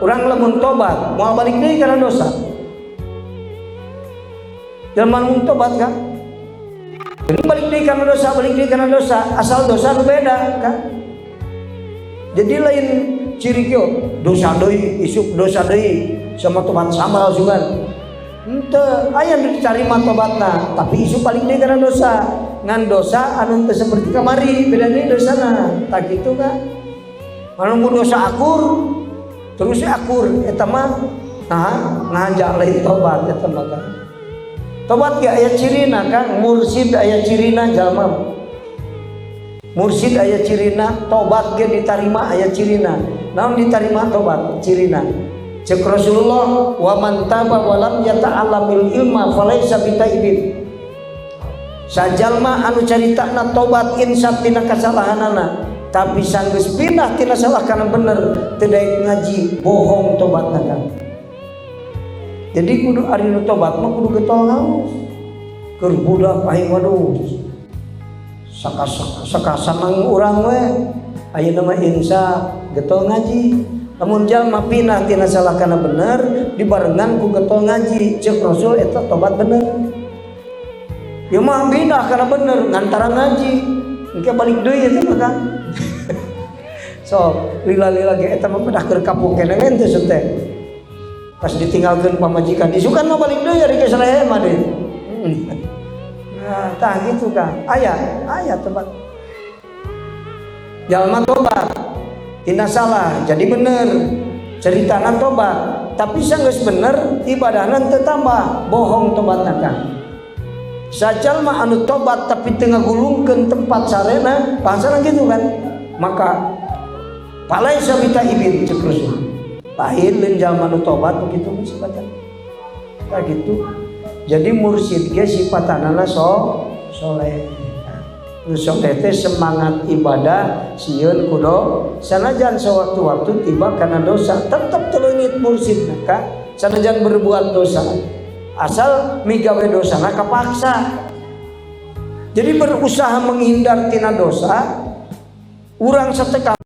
Urang lamun tobat moal balik deui kana dosa. Jelema mun tobat kan ini balik deui kana dosa, balik deui kana dosa, asal dosa nu beda kan. Jadi lain ciri kieu dosa deui, isuk dosa deui, sama tobat sama sugan. Henteu, aya nu ditarima tobatna, tapi isuk balik deui kana dosa. Ngan dosa anu teu seperti kamari, beda deui dosana. Tah kitu kan. Anu dosa akur, terus akur eta mah nah ngajak lain tobat eta mah kan. Tobat ge aya cirina kan, mursid aya cirina jalma. Mursid aya cirina, tobat ge ditarima aya cirina. Naon ditarima tobat cirina? Cek Rasulullah, wa man taba wa lam yata'allamil ilma falaisa bitaibin. Sajalma anu caritana tobat insaf tina kasalahanana, tapi sanggeus pindah tina salah kana bener, teu daek ngaji, bohong tobatna kan. Jadi kudu ari nu tobat mah kudu getol ngaos. Keur budak aing, waduh. Sakasanang urang we ayeuna mah insaf getol ngaji. Lamun jalma pindah tina salah kana bener dibarengan ku getol ngaji, cek Rasul eta tobat bener. Ieu mah pindah kana bener ngantara ngaji, engke balik deui eta mah kan. So, lila-lila ge eta mah pedah keur kapok keneh teh teh. Pas ditinggalkeun pamajikan, isukan mah balik deui ari geus sarehe mah deui. Nah, tah gitu kan. Aya, aya tobat. Jalma tobat tina salah jadi bener, ceritana tobat, tapi sanggeus bener ibadahna teu tambah, bohong tobatna kan. Sajalma anu tobat tapi teu ngagulungkeun tempat sarena, bahasana gitu kan, maka falaisa bitaibin cek Rasul. Lain lain jalma nu tobat begitu mah sifatna. Tah gitu. Jadi mursid ge sifatanana soleh. Nu soleh teh semangat ibadah, sieun ku sanajan sewaktu-waktu tiba karena dosa tetep teu leungit mursid ka sanajan berbuat dosa, asal migawe dosana kapaksa. Jadi berusaha menghindar tina dosa urang sateka.